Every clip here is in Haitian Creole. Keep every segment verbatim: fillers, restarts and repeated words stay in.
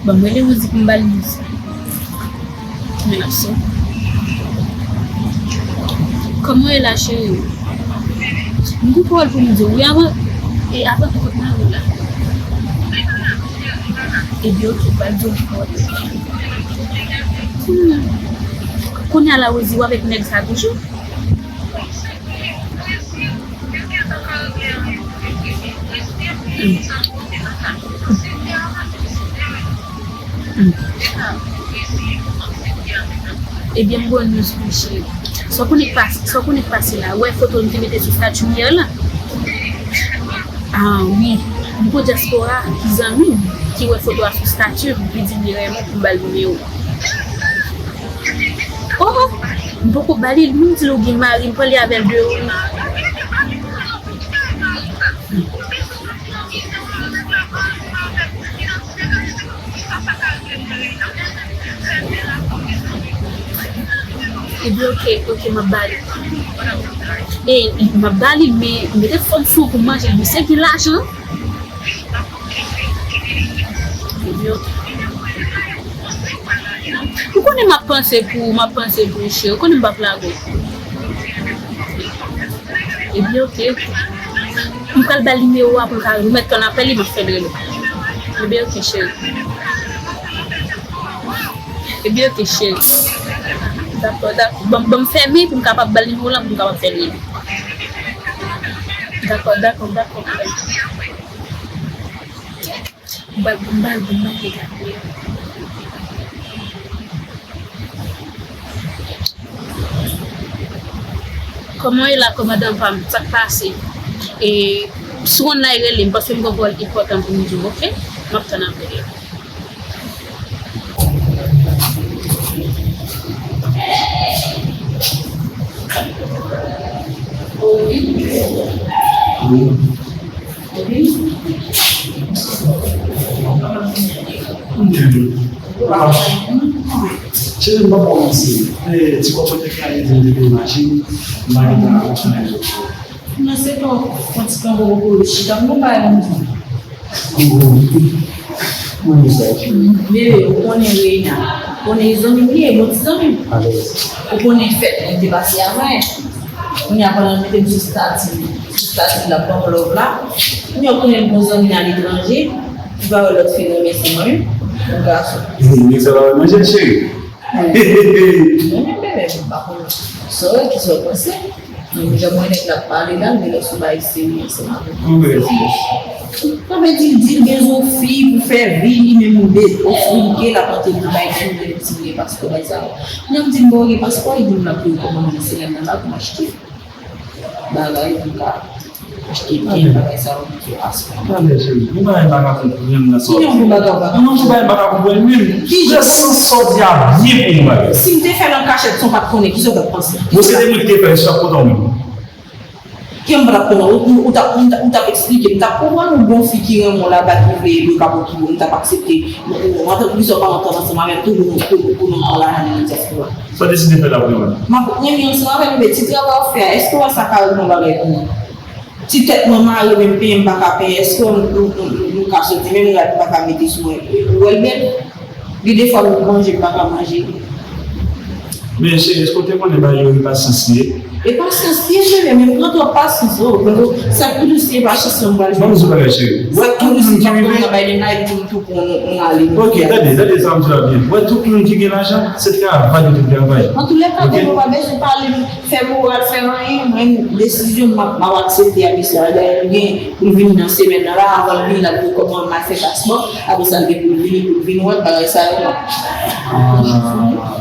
Ban m rele Rosie pou m ba l nimewo. Men ap sonn. Kòman w ye la, cheri? M gen pawòl pou m di w wi avan, e avan tout mari w la. Ebyen, oke, m pral di w yon pawòl. Hmm. Kounye a la, Rosie, w avèk nèg sa toujou? Hmm. Hmm. Ebyen, m gon news pou w, cheri. Sa w konnen k pas-, sa w konnen k pase la? Ou wè foto m te mete sou stati m yè la? Ah wi, m gon dyaspora ki zanmi m, ki wè foto a sou stati m, li di m li renmen pou m ba l nimewo. Oh, m poko ba li, m di l ou gen mari, m pale avè l de ou. Ebyen, oke, oke, m ap ba li. E, m ap ba li, men mete fòm fou pou manje, misye gen lajan. Ebyen, oke. Ou konnen m ap panse pou ou, m ap panse pou ou, cheri. Ou konnen m p ap lage w. Ebyen, oke. M pral ba l nimewo a pou l ka remèt tan l apèl li, m ap fè l rele. Ebyen, oke, cheri. Ebyen, oke, cheri. Dakò, dakò. Ban, ban m fèmen pou m kapab ba l nimewo l la, pou m kapab fè l rele. Dakò, dakò, dakò. Bal, bal, bal, bal, bal. Kòman w ye la, kòmandan pa m? Sa k pase? E, si w konn la, rele m, paske m gen yon pawòl enpòtan pou m di w, oke? M ap tann apèl la. Cheri, m pa kòmanse. E, ti kòb mwen te genyen, m te peye machin, m pa gen tan akonpanye zòt. Non, se pa yon ti kangouro pou chita, m gon bagay pou m di. Kangouro. Mwen, sa ki. Bebe, ou konnen Reina. Ou konnen zanmi m li ye, bon ti zanmi m. Alèz. Ou konnen fèt mwen te pase avè l. Kounye a pandan l mete m sou stati, sou stati l ap ban m love la. Kounye a ou konnen l gon zanmi aletranje. Li pa wè lòt fi renmen se mwen. Yon gason. Nèg sa pa wè manje l, cheri. Mwen menm bebe, m pa konnen. Sa w wè, kisa w panse? Menm jan mwen nèg la ap pale la, li lè sou bagay serye ansanm avèk mwen. Sa vle di, di l gen yon fi pou fè vi, li menm ou de ofri l ke l ap antre pou bay kou, li menm ti gen paspò, bay sa yo. Lè m di l m pa gen paspò, li di m l ap peye kòmandan nan semèn nan la pou m achte bagay pou m ka achte byen, bagay sa yo, pou fè paspò. Tande, cheri, yon bagay m pa ka konprann nan sa w ap di. Ki yon bagay w pa ka konprann? Non, yon bagay m pa ka konprann menm. Ki jan? Prèske sa w di a byen pou yon bagay. Si m te fè l an kachèt san w pa t konnen, kisa w t ap panse? Bon, se te mwen ki te fè l, si w t ap kontan w menm. Ke m pa t ap konprann, ou, ou, ou t ap, ou t ap, ou t ap eksplike m, m t ap konprann ou gon fi ki renmen w laba ki vle ede w, ka pokipon, m t ap aksepte. Mwen, mwen, mwen, antanke fi sa w pa antann ansanm avè m tou pou nou, pou, pou nou pran lajan nan dyaspora. Sa w deside fè la pou mwen? M ap renmen ansanm avè l, men ti travay w ap fè a, èske w wè sa ka regle yon bagay pou mwen? Ti tèt mwen mare, men m penyen m pa ka penyen, èske w wè m, m, m, m ka soti, menm rad m pa ka mete sou mwen, ou wè l bèl? Gen de fwa m manje, m pa ka manje. Men cheri, èske w te konnen bagay yo e pasyans li ye? E pasyans li ye, men, men m pran twòp pasyans, oh, oh, oh. Sa k pi dous se pasyans lan m pral jwenn. Ban m di w bagay, cheri. Sa k pi dous se pasyans lan bay li la, epi tou, tou pran yon, yon ale. Ok, tande, tande sa m di w la byen. Wè, tout moun ki gen lajan, se travay yo te travay. Antoulèka, ok? Bebe, w pa bezwen pale m, fè moral, fè anyen. Mwen, desizyon m ap, m ap aksepte a mesye a. Dayè, nou gen pou l vini nan semèn nan la, avan l vini, l ap di w kòman m al fè paspò. Apre sa, l gen pou l vini, pou l vin wè bagay sa yo. Ah.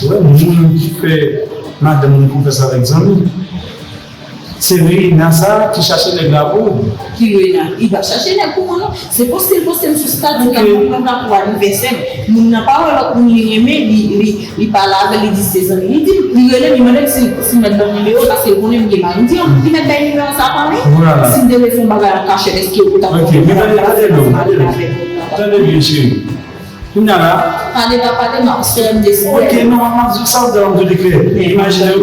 Wè, moun ki fè madanm li konfyans avèk zanmi. Se Reina sa ki chache nèg la pou ou. Ki Reina? Li pa chache nèg pou mwen, non. Se poste l poste m sou stati la, moun nan ka pou anivèsè m. Moun nan pa wè lòt moun li renmen, li, li, li pale avè l, li di se zanmi. Li di, li rele m, li mande m si, si m mèt ban l nimewo, paske l konnen m gen mari. M di, oh, li mèt bay nimewo sa pa mwen? Vwala. Si m te vle fè yon bagay an kachèt, èske ou t ap... Ok, men tande, tande non, tande non. Tande byen, cheri. Kounye a la. Pale pa pale, m ap fè m deside. Ok, non, m ap di w sa, m ap di w li klè. Imajine w,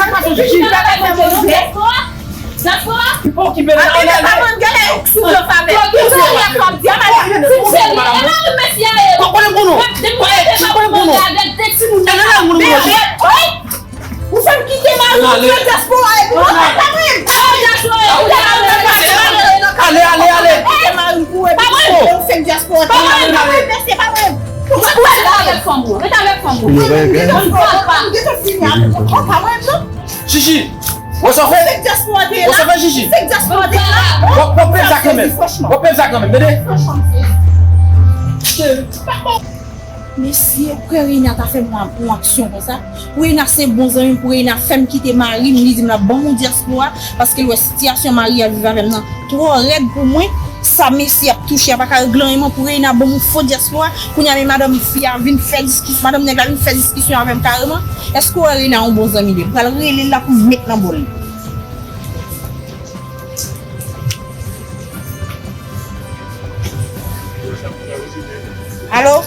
Sa k pase, Chichi? Diaspora? Diaspora? Li pa okipe l, ale, ale. Gade, gade, si w fè avè. Gade sa w ap di a, madanm. Si w serye, e mari m mesye a ye. Kò, konnen pou nou. Depi w mete pa pou manje avèk de timoun nan. Ou fè m kite mari m, ou fè dyaspora epi w pa mwen. Ale, ale, ale. Kite mari m pou ou epi ou fè dyaspora. Pa mwen, mesye, pa mwen. Ou pa avèk fanm ou, ret avèk fanm ou. Ou pa mwen, non. Chichi, wè sa w fè? Fèk dyaspora te la. Wè sa w fè, Chichi? Fèk dyaspora te la. W ap, w ap pèdi sa kanmenm. W ap pèdi sa kanmenm, tande? Mesye, ou kwè Reina ta fè m yon, yon aksyon konsa? Pou Reina se bon zanmi m, pou Reina fè m kite mari m, li di m l ap ban m yon dyaspora, paske l wè sitiyasyon mari a viv avè m nan twò rèd pou mwen. Sa mesye ap touche a pa ka regle anyen, pou Reina ban m yon fo dyaspora. Kounye a men madanm fi a vin fè diskisyon, madanm nèg la vin fè diskisyon avè m kareman. Èske w wè Reina yon bon zanmi li? M pral rele l la pou m met nan bòl li. Alo?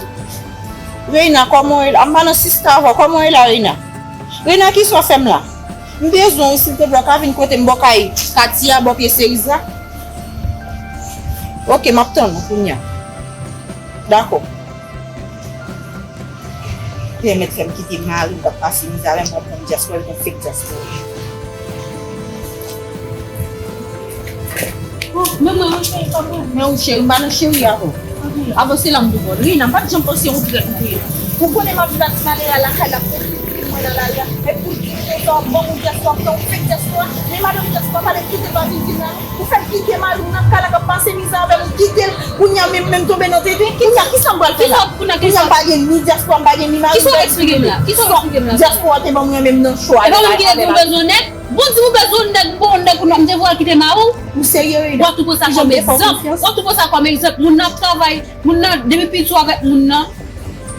Reina, kòman w ye la? M pa nan sista avè w. Kòman w ye la, Reina? Reina, kisa w fè m la? M bezwen w, silteplè, w ka vin kote m bò kay Katia, bò pye seriz la? Oke, m ap tann ou kounye a. Dakò. Pèmèt fè m kite mari m k ap pase mizè avè m pou m pran dyaspora, pou m fèk dyaspora. Oh, men mwen, mwen cheri, pa mwen. Men ou cheri, m pa nan cheri avè w. Avanse la, m di w. Rina, m pa t janm panse yon trèt ou ye. Ou konnen m ap viv ak malè a lakay la, pou mwen nan lari a. Epi pou l di konsa, w ap ban m dyaspora, pou w fèk dyaspora. Men madanm dyaspora, pa t kite l pa vin di m la. Ou fè l kite mari w nan kay la k ap pase mizè avè m, ou kite l. Kounye a menm, menm tonbe nan tenten. Kounye a, kisa m pral fè la? Kounye a m pa gen ni dyaspora, m pa gen ni mari, m pa gen ni tenten. Dyaspora te ban mwen menm nan chwa. E pa mwen ki te di w bezwen nèg? Bon, di w bezwen nèg, bon, nèg, ou nan, m te voye kite mari w. Ou serye, Rina? W ap tou pran sa kòm egzanp. W ap tou pran sa kòm egzanp. Moun nan ap travay, moun nan, depi piti w avèk moun nan,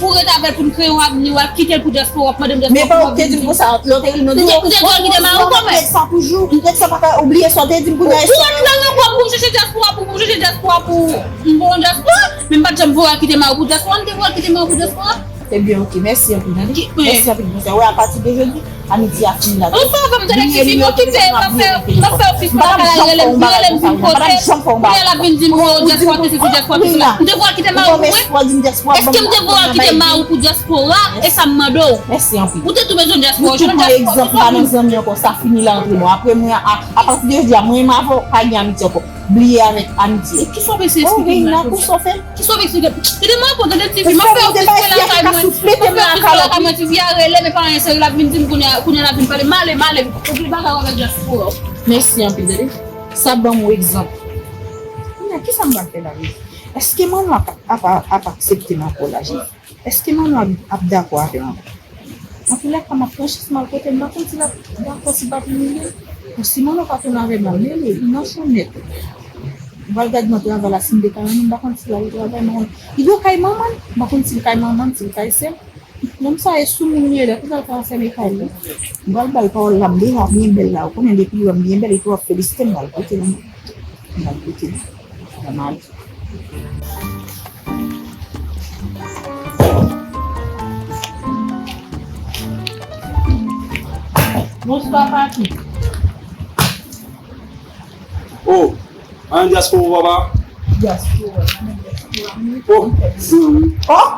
pou w ret avè l, pou n kreye yon avni, w al kite l pou dyaspora, w ap mande m dyaspora. Men pa ou ki te di m konsa, lè w te ri m nan di w, ou te voye kite mari w kòmè. Nèg sa toujou, nèg sa pa ka oubliye sa w te di m kounye a. Ou ret nan yon kòb pou w chèche dyaspora, pou w chèche dyaspora, pou m bon dyaspora, men m pa t janm voye kite mari w pou dyaspora, m te voye kite mari w pou dyaspora. Ebyen, oke, mèsi anpil, tande. Mèsi anpil, bonjou. Wè, apati de jodi, amiti a fini la. Ou fè w fè m tande ti fi, m okipe, m ap fè, m ap fè ofis pa lakay la, rele m, rele m vin kote, kounye a l ap vin di m, oh, dyaspora, tout sesi, dyaspora, tout sela. M te voye kite mari w pou mwen? Èske m te voye kite mari w pou dyaspora? E sa m mande w. Mèsi anpil. Ou te tou bezwen dyaspora, ou jwenn dyaspora, ou pa nan zanmi ankò, sa fini la antre nou. Apre mwen, a, apati de jodi a, mwen menm avè w, pa gen amiti ankò. Bliye avèk amiti. E kisa w bezwen eksplike m la jodi a? Kisa w vle eksplike m? Tande mwen, bon, tande ti fi, m ap fè ofis la lakay mwen. M ap fè ofis la lakay mwen, ti fi a rele, men pa anyen serye, l ap vin di m kounye a, kounye a l ap vin pale. M ale, m ale, oubli bagay w avèk dyaspora. Mèsi anpil, tande. Sa ban m yon egzanp. Kounye a, kisa m pral fè la, Jezi? Èske manman ap, ap, ap aksepte m ankò la, Jezi? Èske Manno ap, ap dakò avè m ankò? Antoulèka, m ap pran chans m al kote l, m pa konn si l ap dakò, si l p ap imilye m. Paske si Manno pa tounen avè m, l ap mele, li nan chonèt. M pral gad nan travay la, si m te ka renmen, m pa konn si l al travay, m pa konn. Li dwe kay manman l, m pa konn si l kay manman l, si l kay sè l. Nonm sa e soumoun li ye, lè konsa l ka fèmen kay li. M pral ba l pawòl la, m deja byen bèl la, ou konnen depi lè m byen bèl, epi w ap felisite m, m pral kote l. M pral kote l. Sa mal. Bonswa, papi. Oh, an dyaspora, papa? Dyaspora, an dyaspora, wi. Oh, hmm. Oh!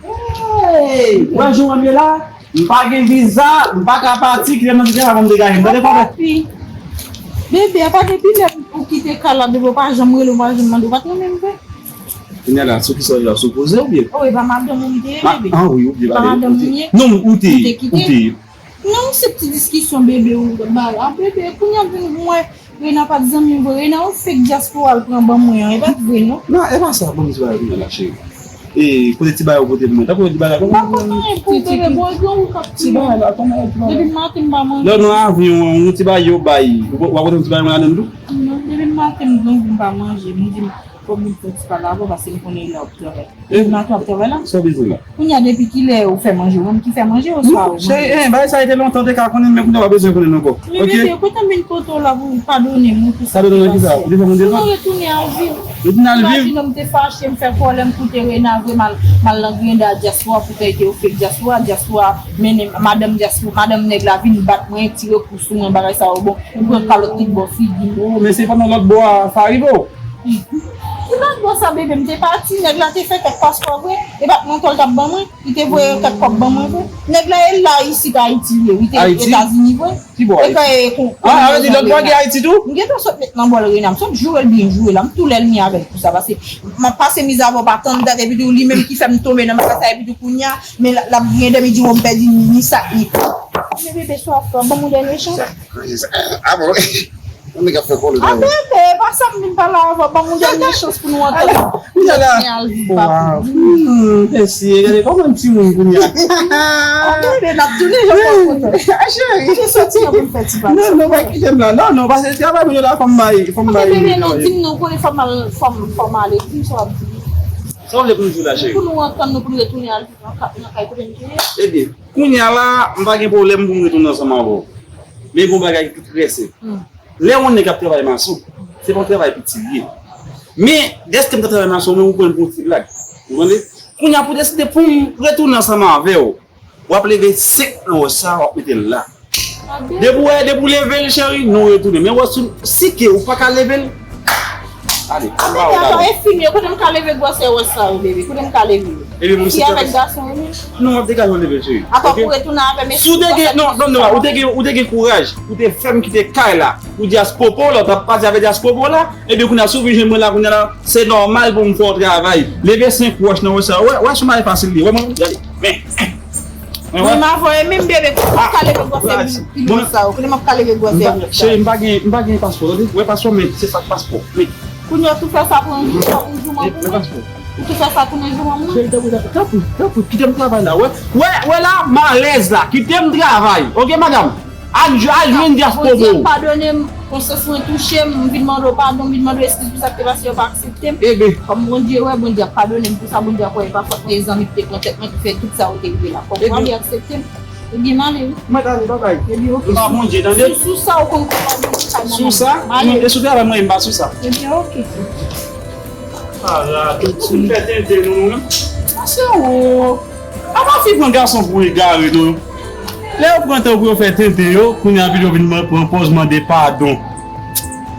Hey! Wè jan w ye la? M pa gen viza, m pa ka pati, kite m nan ti travay pou m degaje m. Tande, papa? Papi. Bebe, apa depi lè ou kite kay la, bebe, ou pa janm rele, ou pa janm mande, ou pa t renmen m vre? Kounye a la, sou kisa w ye la, sou poze oubyen? Oh, e pa madanm ou m te ye, bebe? Ah, wi, ou byen pale. E pa madanm ou m ye? Non, ou te ye, ou te ye. Non, se ti diskisyon bebe ou ba la. Bebe, kounye a vin mwen, Rena pa t zanmi m vre. Rena, yon fake dyaspora l pran ban mwen an. E pa t vre, non. Non, e pa sa, ban m di bagay kounye a la, cheri. E, kote ti bagay ou pote pou mwen? Tankou ti bagay la. M pa konn anyen pou bebe, bon, e gen ou k ap touye m. Ti bagay la, kòman e ti bagay? Depi maten m pa manje. Lè w nan avyon an, yon ti bagay yo bay. Ou, w ap pote yon ti bagay mwen ladan l tou? Non, depi maten m grangou m pa manje. M di m, fò m vin fè yon ti pale avè w paske m konnen lè w ap travay. Depi maten w ap travay la? Sa w bezwen la? Kounye a, depi kilè ou fè manje? Ou menm ki fè manje oswa ou manje? Cheri, eh, bagay sa rete lontan, ou te ka konnen, men kounye a w pa bezwen konnen l ankò. Men bebe, kote m vin kote w la pou w padone m pou sa ki pase a? Padone nan kisa? Ou te fè moun dezòd? Pou nou retounen al viv. Retounen al viv? Imajine w, m te fache, m fè pwoblèm, koute Rena vre, m al, m al nan grenda dyaspora pou fè te yo fake dyaspora, dyaspora mennen madanm dyaspora, madanm nèg la vin bat mwen, tire kou sou mwen, bagay sa yo, bon, m pran kalòt tout bò figi m. Oh, men se pandan lòt bò a sa rive w? Ki lòt bò sa, bebe? M te pati, nèg la te fè kèk paspò vre, e pa t mantò l t ap ban mwen, li te voye kèk kòb ban mwen vre. Nèg la e la isit Ayiti li ye, li te Etazini vre. Ki bò Ayiti? Ah, sa vle di lòt bò ki Ayiti tou? M gentan sot met nan bòl Rena, m sot joure l byen joure la, m tou lè l ni avè l pou sa, paske m ap pase mizè avè w pa tann dat, epi tou li menm ki fè m tonbe nan bagay sa, epi tou kounye a, men l ap gen dèmi di w m pèdi ni sa, ni. Men bebe, sa w ap fè, ban m yon dènye chans. Ah bon? Yon nèg ap fè kòlè dèyè. Ah, bebe, e pa sa m vin pale avè w, ban m yon dènye chans pou nou antann. Kounye a la. Mèsi, gade kòman timoun kounye a. Ah, bebe, n ap tounen, jan w kontan. Ah, cheri. Cheri, soti an pou n fè ti pale. Non, non, pa kite m la. Non, non, paske travay mwen la, fò m bay, fò m bay. Bebe, non, di m non, konnen fò m al, fò m, fò m ale, di m sa w ap di. Sa w vle pou m di w la, cheri? Pou nou antann nou, pou n retounen al viv nan ka-, nan kay kote n te ye. Ebyen, kounye a la, m pa gen pwoblèm pou m retounen ansanm avè w. Men gen yon bagay ki trè senp. Lè yon nèg ap travay mason, se pa yon travay piti li ye. Men, dèske m t ap travay mason, men ou pran l pou yon ti blag. Ou konprann? Kounye a pou deside pou m retounen ansanm avè w. W ap leve senk nan wòch sa, w ap mete l la. Depi w wè, depi w leve l, cheri, nou retounen. Men wòch si ke ou pa ka leve l, ale, m ba ou ballon. Enfimye, kote m ka leve gwosè wòch sa yo, bebe? Kote m ka leve yo? Epi moun si avèk gason yo menm? Non, w ap degaje w leve l, cheri. Atò pou retounen avè m. Si w te gen, non, non, non, ou te gen, ou te gen kouraj, ou te fè m kite kay la pou dyas popo la, w t ap pati avè dyas popo la, epi kounye a si w vin jwenn mwen la, kounye a la, se nòmal pou m fè w travay. Leve senk wòch nan wòch sa, wè, wè si w mare fasil li, wè mwen, gade, men. Mwen m avoye menm bebe, kote m ka leve gwosè pilo sa yo? Kote m ap ka leve gwosè bout sa? Cheri, m pa gen, m pa gen paspò, tande? Wè paspò, men se sa k paspò. Men. Kounye a tou fè sa pou yon jou, pou yon jouman pou mwen. Ou tou fè sa pou yon jouman pou mwen. Cheri, tanpri, tanpri, tanpri, kite m travay la, wè. Wè, wè la, m alèz la, kite m travay. Oke, madanm? Al, al jwenn dyas popo. Bondye padone m, konsyans mwen touche m, m vin mande w padon, m vin mande w eskiz pou sa k te pase, yo pa aksepte m. Kòm Bondye wè, Bondye ap padone m pou sa, Bondye ap wè e pa fòt mwen, e zanmi ki te pran tèt mwen ki fè tout sa ou te rive la. Kòm ou pa vle aksepte m, ebyen m ale wi. Mwen t ale, babay. Ebyen oke. M pa Bondye, tande? Sou, sou sa ou konn kòman Bondye kay manman m. Sou sa? M ale. E sou travay mwen, m pa sou sa. Ebyen oke. Ala, tout moun fè tenten nou, non? Pase ou. Apa fi pran gason pou egare, non? Lè yo pran tan pou yo fè tenten yo, kounye a pito vin pran pòz mande padon.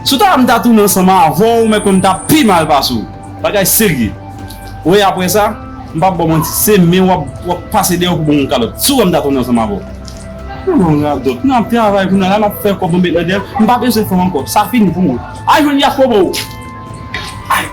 Si w ta wè m ta tounen ansanm avè w, mwen kwè m ta pi mal pase w. Bagay serye. Ou wè apre sa, m p ap ba w manti, se men w ap, w ap pase dèyè w pou ban w yon kalòt. Si w wè m ta tounen ansanm avè w. Mwen ban w radòt. Mwen ap travay kounye a la, m ap fè kòb mwen met nan dèyè m. M pa bezwen fanm ankò. Sa fini pou mwen. Al jwenn dyas popo w. Ay.